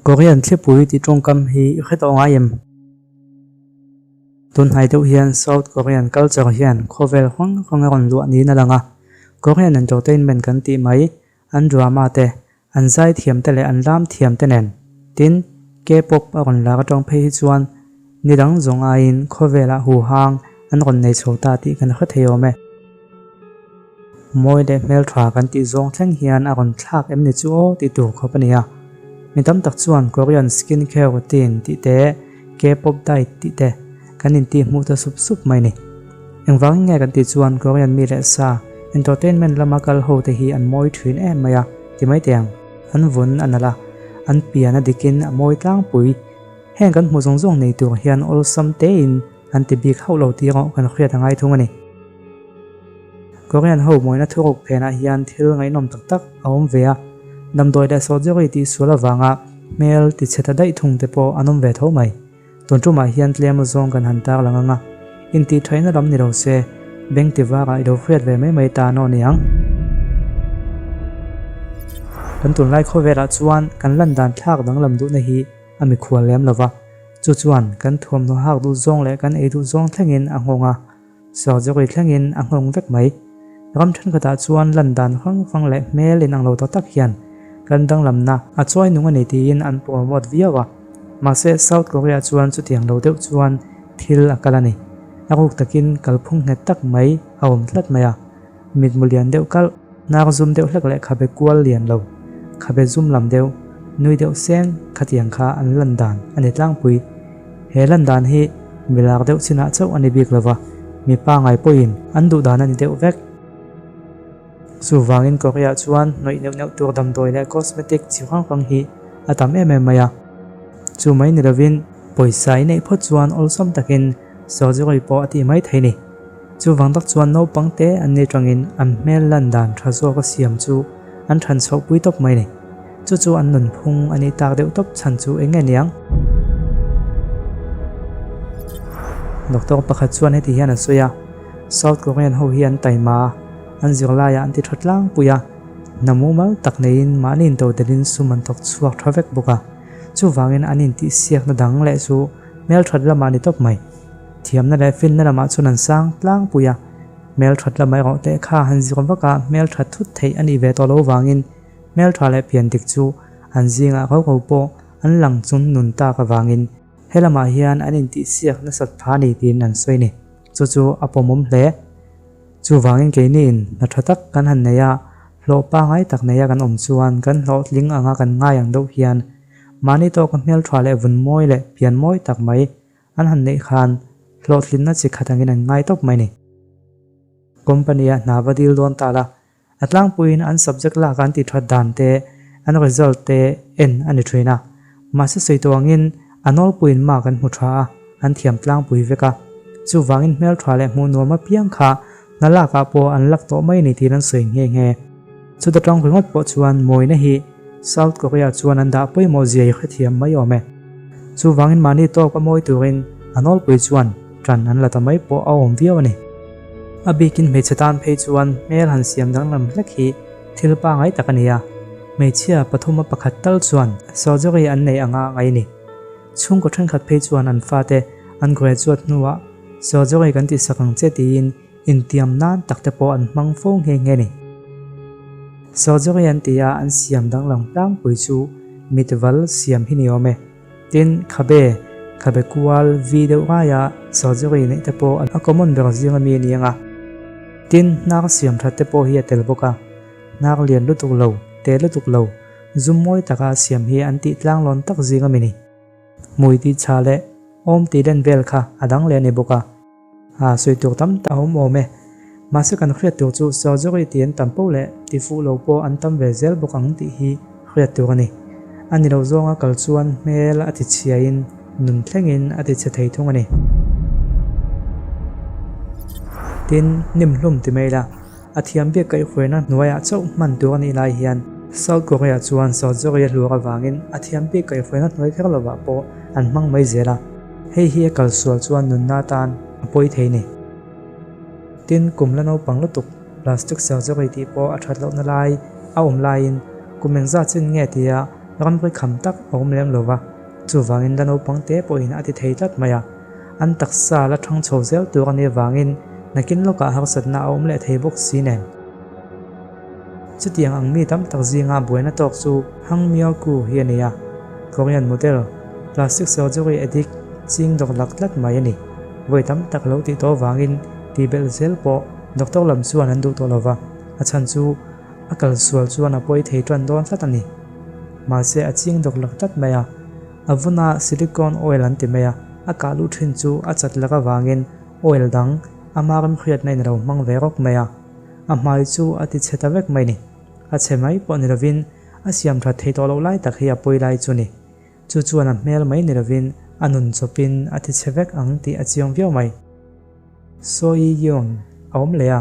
Korean thlipui tih tawngkam hi i hre tawh ngai em? Tunhnai deuh hian South Korean culture hian khawvel hrang hrang a rawn luah niin a lang a. Korean entertainment kan tih mai, an drama te, an zaithiam te leh an lam thiam te nen. Tin, K-pop a rawn lar atang phei hi chuan ni dang zawng aiin khawvelah huhang an rawn nei chho ta tih kan hre thei awm e. Mawi leh hmeltha kan tih zawng thleng hian a rawn thlak em ni chu aw tih tur khawp a ni a. Mi tam tak chuan Korean skin care routine tih te, K-pop diet tih te kan intih hmuh ta sup sup mai ni. Engvangin nge kan tih chuan Korean mi leh sa entertainment lama kal ho te hi an mawi thin em mai a ti mai teh ang. An vun a nalh a, an pian a dikin a mawi tlangpui. Heng kan hmuh zawng zawng nei tur hian awlsam tein an ti bik hauh lo tih erawh kan hriat a ngai thung a ni. Korean ho mawina thuruk phenah hian thil ngaihnawm tak tak a awm ve a, damdawi leh surgery tih sual avanga hmel ti chhe ta daih thung te pawh an awm ve tho mai. Tun tumah hian tlem zawng kan han tarlang ang a, intih thaihna lam ni lo se, beng ti varah i lo hriat ve mai mai ta nawh ni ang. Kan tunlai khawvelah chuan kan lan dan thlak danglam duhna hi a mikhual lem lo va, chu chuan kan thuamhnaw hak duh zawng leh kan ei duh zawng thlengin a nghawng a, Surgery thlengin a nghawng vek mai. Ram thenkhatah chuan lan dan hrang hrang leh hmel inang lo tak tak hian kan danglamna a chuai nung a ni tiin an promote viau a. Mahse South Korea chuan chutiang lo deuh chuan thil a kal a ni. A ruk takin kalphung nghet tak mai a awm tlat mai a. Mitmu lian deuh kalh, hnar zum deuh hlek leh khabe kual lian lo, khabe zum lam deuh, nui deuh seng khatiang kha an lan dan a ni tlangpui. He lan dan hi mi lak deuh chinah chauh a ni bik lova, mi pangai pawhin an duh dan a ni deuh vek. Chuvangin Korea chuan hnawih neuh neuh tur damdawi leh cosmetic chi hrang hrang hi a tam em em mai a. Chu mai ni lovin pawisa i neih phawt chuan awlsam takin surgery pawh a tih mai thei ni. Chuvang tak chuan naupang te an ni tangin an hmel lan dan tha zawk a siam chu an than chhoh pui tawp mai ni. Chu chu an nunphung a nih tak deuh tawp chhan chu eng nge niang? Doctor pakhat chuan heti hian a sawi a, South Korean ho hi an taima a, an zirlaiah an ti tha tlangpui a, hna mumal tak neiin mahni intodelhin sum an thawk chhuak tha vek bawk a, chuvangin an intihsiakna dang leh chu hmelthat lamah a ni tawp mai. Thiamna leh finna lamah chuan an sang tlangpui a, hmelthat lamah erawh teh kha han zir vak a, hmelthat thut theih a nih ve tawh lo vangin Hmeltha leh pian dik chu an zingah ko ko pawh an lang chung nun tak avangin he lamah hian an intihsiak nasat pha ni tiin an sawi ni. Chu chu a pawmawm hle. Chuvangin keiniin hna tha tak kan han nei a, hlawh pangai tak neia kan awm chuan kan hlawhtling anga kan ngai ang deuh hian mahni tawka hmeltha leh vun mawi leh pian mawi tak mai an han neih khan hlawhtlinna chi khat angin an ngai tawp mai ni. Company-ah hna va dil dawn ta la, A tlangpuiin an subject lak an tih that dan te, an result te en a ni thin a. Mahse sawi tawh angin a nawlpuiin mark an hmu tha a, an thiam tlangpui vek a. Chuvangin hmel tha leh hmuh nuam apiang kha hna lakah pawh an lak tawh mai ni tiin an sawi nghe nghe. Chuta tang ringawt pawh chuan mawina hi South Korea chuan an dah pawimawh zia i hrethiam mai awm e. Chuvangin mahni tawk a mawi turin a nawlpui chuan tan an la ta mai pawh a awm viau a ni. A bikin hmeichhe tan phei chuan hmel han siam danglam hlek hi thil pangai tak a ni a, hmeichhia pathuma pakhat tal chuan surgery an nei anga ngai ni. Chhungkaw thenkhat phei chuan an fate an graduate hnuah surgery kan tihsak ang che tiin intiam nan tak te pawh an hmang fo nghe nghe ni. Surgery an tia an siam danglam tlangpui chu mitval siam hi ni awm e. Tin, khabe, khabe kual vi deuh raia surgery neih te pawh a common ber zing ami a ni ang a. Tin, hnar siam that te pawh hi a tel bawk a. Hnar lian lutuk lo, te lutuk lo, zum mawi taka siam hi an tih tlanglawn tak zing ami ni. Hmui tih chha leh awm tih len vel kha a dang leh a ni bawk a. A sawi tur tam tak a awm awm e. Mahse kan hriat tur chu surgery tih an tam poh leh ti fuh lo pawh an tam ve zel bawk ang tih hi hriat tur a ni. A ni lo zawnga kal chuan hmel a ti chhiain nun thlengin a ti chhe thei thung a ni. Tin, hnim hlum ti mai la, a thiam biak kaihhruaina hnuaiah chauh hman tur a nih lai hian South Korea chuan surgery a hluar avangin a thiam biak kaihhruaina hnuai kher lovah pawh an hmang mai zel a. Hei hi a kal sual chuan nunna atan a pawi thei ni. Tin, kum la naupang lutuk plastic surgery tih pawh a that lohna lai a awm laiin kum engzat chin nge tia Ramri kham tak a awm lem lo va, chuvangin la naupang te pawhin a ti thei tlat mai a. An taksa la thang chho zel tur a nih avangin nakin lawkah harsatna a awm leh thei bawk si nen. Chutiang ang mi tam tak zinga buaina tawk chu Hang Miao Ku hi a ni a, Korean model, plastic surgery addict ching dawk lak tlat mai a ni. Vawi tam tak lo tih tawh avangin tihbelh zel pawh doctor lam chuan an duh tawh lo va, a chhan chu a kal sual chuan a pawi thei tan dawn tlat a ni. Mahse a ching dawk lak tlat mai a, a vuna silicone oil an ti mai a, a kah luh thin chu a chat lak avangin oil dang ama remhriatna in a lo hmang ve rawk mai a, a hmai chu a ti chhe ta vek mai ni. A chhe mai pawh ni lovin a siam that thei tawh loh lai tak hi a pawi lai chu ni. Chu chuan a hmel mai ni lovin a nun chawpin a ti chhe vek ang tih a chiang viau mai. Sawi Yeon a awm leh a,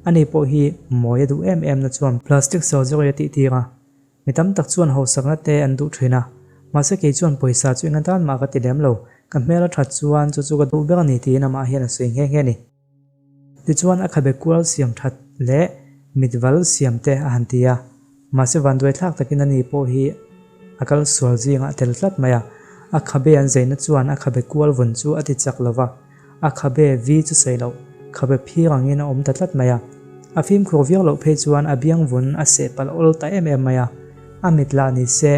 ani pawh hi mawi a duh em em na chuan plastic surgery a tih tir a, mi tam tak chuan hausakna te an duh thin a, mahse kei chuan pawisa chu eng atan mah ka ti lem lo, ka hmel a that chuan chu chu ka duh ber a ni tiin amah hian a sawi nghe nghe a ni. Tichuan a khabe kual siam that leh mitval siam te a han ti a, Mahse vanduai thlak takin ani pawh hi a kal sual zingah a tel tlat mai a, a khabe an zeina chuan a khabe kual vun chu a ti chak lo va, a khabe vi chu sawi loh, khabe phir angin a awm ta tlat mai a. A fimkhur viau loh phei chuan a biang vun a seh palh awl ta em em mai a, a mit lah ni se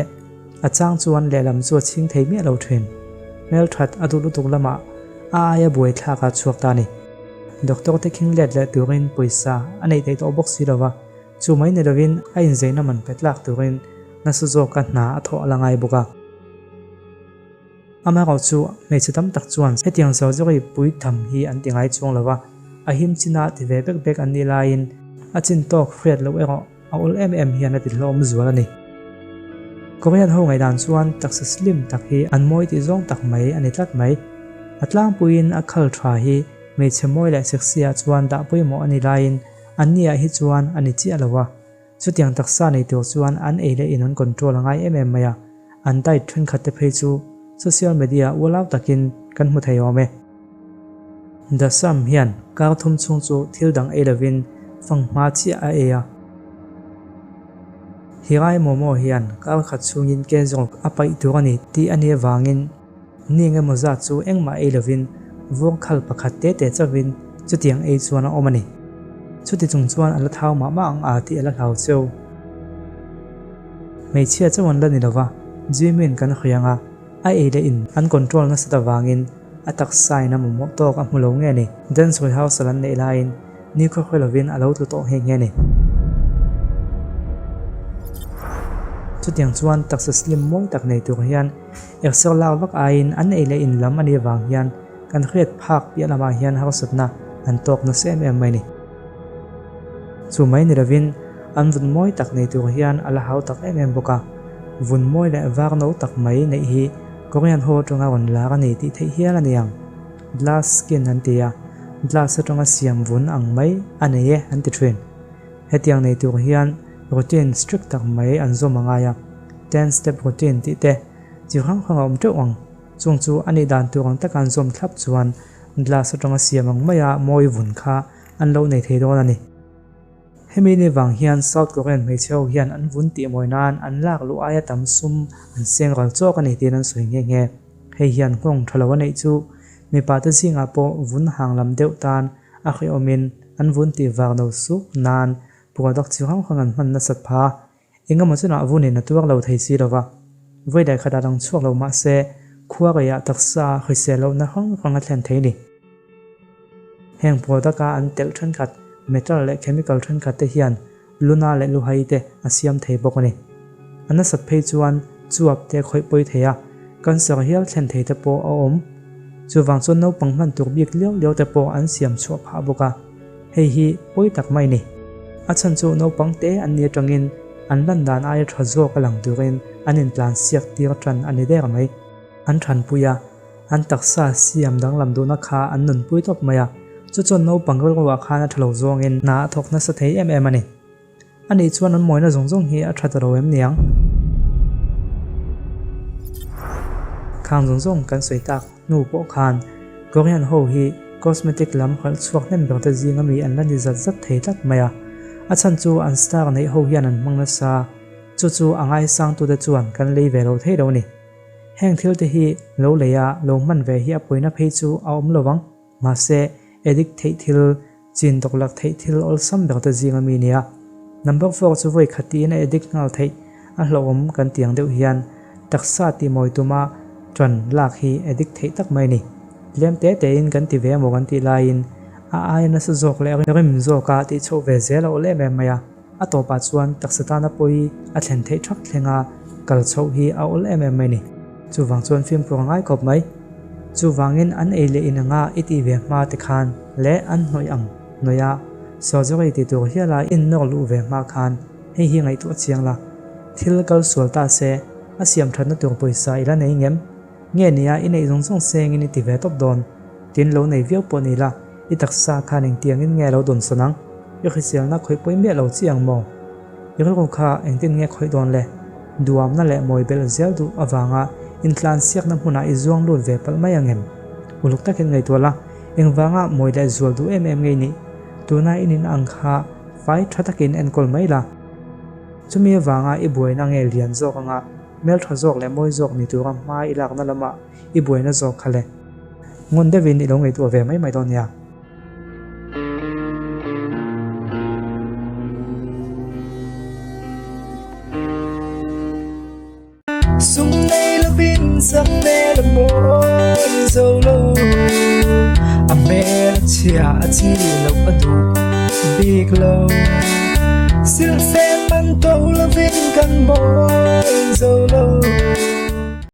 a chang chuan lehlam chu a chhing thei miah lo thin. Hmelthat a duh lutuk lamah a aia buai thlak a chhuak ta a ni. Doctor te khing let leh turin pawisa a neih theih tawh bawk si lo va. Chu mai ni lovin a inzeina man pe tlak turin nasa zawka hna a thawh a la ngai bawk a. Amaherawh chu hmeichhe tam tak chuan hetiang surgery pui tham hi an ti ngai chuang lo va, a him china ti ve bek bek an nih laiin a chin tawk hriat loh erawh a awl em em hian a ti hlawm zual a ni. Korean ho ngaihdan chuan taksa slim tak hi an mawi tih zawng tak mai a ni tlat mai. A tlangpuiin a khal tha hi hmeichhe mawi leh sexy ah chuan dah pawimawh a ni laiin An niah hi chuan a ni chiah lo a, chutiang taksa nei tur chuan an ei leh in an control a ngai em em mai a, an diet thenkhat te phei chu social media ualau takin kan hmu thei awm e. Dasam hian kar thum chhung chu thil dang ei lovin fanghma chiah a ei a. Hirai Momo hian kar khat chhungin ke zawk a paih tur a ni tih a nih avangin, Ni engemaw zat chu engmah ei lovin vuang khal pakhat te te chauhin chutiang ei chuan a awm a ni. Chuti chung chuan a la thau mah mah ang a tih a la hlau cheu. Hmeichhia chauh an la ni lova, Jimin kan hawi ang a, a ei leh in an control nasat avangin a taksa in a mamawh tawk a hmu lo nge ni. Dance rehearsal an neih laiin nikhua khawi lovin a lo tlu tawh nghe nghe a ni. Chutiang chuan taksa slim mawi tak nei tur hian Exer lak vak aiin an ei leh in lam a nih avang hian kan hriat phak piah lamah hian harsatna an tawk nasa em em mai ni. Chu mai ni lovin an vun mawi tak nei tur hian a la hau tak em em bawk a, vun mawi leh var no tak mai neih hi Korean ho atanga rawn lar a ni tih theih hial a ni ang. Glass skin an ti a, glass atanga siam vun ang mai a nei e an ti thin. Hetiang nei tur hian routine strict tak mai an zawm a ngai a, ten step routine tih te chi hrang hrang a awm teuh ang. Chung chu a nih dan tur ang taka an zawm thlap chuan glass atanga siam ang maia mawi vun kha an lo nei thei dawn a ni. Hemi ni vang hian South Korean hmeichhe ho hian an vun tih mawi nan an lak luh aia tam sum an seng ral chawk a ni tiin an sawi nghe nghe. Hei hian nghawng tha lo a neih chu mipa te zingah pawh vun hang lam deuh tan a hrehawmin an vun tih vang lo sup nan product chi hrang hrang an hman nasat pha. Engemaw chunah vunin a tuar lo thei si lova, vawi leh khatah lang chhuak lo mah se khua reiah taksa hrisel lohna hrang hrang a thlen thei ni. Heng product a an telh thenkhat metal leh chemical thenkhat te hian Luna leh Luhai te a siam thei bawk a ni. A nasat phei chuan chuap te a khawih pawi thei a, cancer hial thlen thei te pawh a awm. Chuvang chuan naupang hman tur bik liau liau te pawh an siam chhuah phah bawk a, hei hi pawi tak mai a ni. A chhan chu naupang te an ni atangin an lan dan aia tha zawk a lang turin an intlan siak tir tan a ni der mai. An thanpui a, an taksa siam danglam duhna kha an nunpui tawp mai a, chu chuan naupang rilruah khan a tha lo zawngin hna a thawk nasa thei em em a ni. Ani chuan an mawina zawng zawng hi a tha ta lo em niang? Khang zawng zawng kan sawi tak hnu pawh khan Korean ho hi cosmetic lam hralh chhuak hnem ber te zinga mi an la ni zat zat thei tlat mai a, a chhan chu an star neih ho hian an hmang nasa. Chu chu a ngaisangtute chuan kan lei ve lo thei lo a ni. Heng thil te hi lo lei a, lo hman ve hi a pawina phei chu a awm lo vang. Mahse, addict theih thil, chin dawklak theih thil awlsam ber te zing ami nia. Number four chu vawi khat tiin a addict nghal theih, a hlauhawm kan ti ang deuh hian taksa tihmawi tuma ṭan lak hi addict theih tak mai a ni. Tlem te tein kan ti ve emaw kan tih laiin a aia nasa zawk leh rim zawka tih chhoh ve zel a awl em em mai a. A tawpah chuan taksa tana pawi a thlen theih thak thlenga kal chhoh hi a awl em em mai ni. Chuvang chuan fimkhur a ngai khawp mai. Chuvangin an ei leh in anga i tih ve hma te khan leh an hnawih ang hnawih a surgery ti tur hiala in nawr luh ve hma khan hei hi ngaihtuah chiang la. Thil kal sual ta se a siam thatna tur pawisa i la nei ngem? Nge nia i neih zawng zawng sengin i ti ve tawp dawn. Tin lo nei viau pawh ni la, i taksa khan engtiangin nge lo dawn sawn ang? I hriselna khawih pawi miah lo chi ang maw? I rilru kha engtin nge khawih dawn le? Duamna leh mawi belh zel duh avanga intlansiakna hmunah i zuang lut ve palh mai ang em? Uluk takin ngaihtuah la, engvanga mawi leh zual duh em em nge i nih? Tuna i nin ang kha fai tha takin enkawl mai la. Chumi avanga i buaina nge lian zawk anga hmeltha zawk leh mawi zawk ni tura hma i lakna lamah i buaina zawk kha le. Ngun deuhin i lo ngaihtuah ve mai mai dawn nia. Sum nei lovin sak hmel a mawi zo lo, a hmel a chhia a chi loh a duh bik lo. Silhfen man to lovin kan mawi zo lo.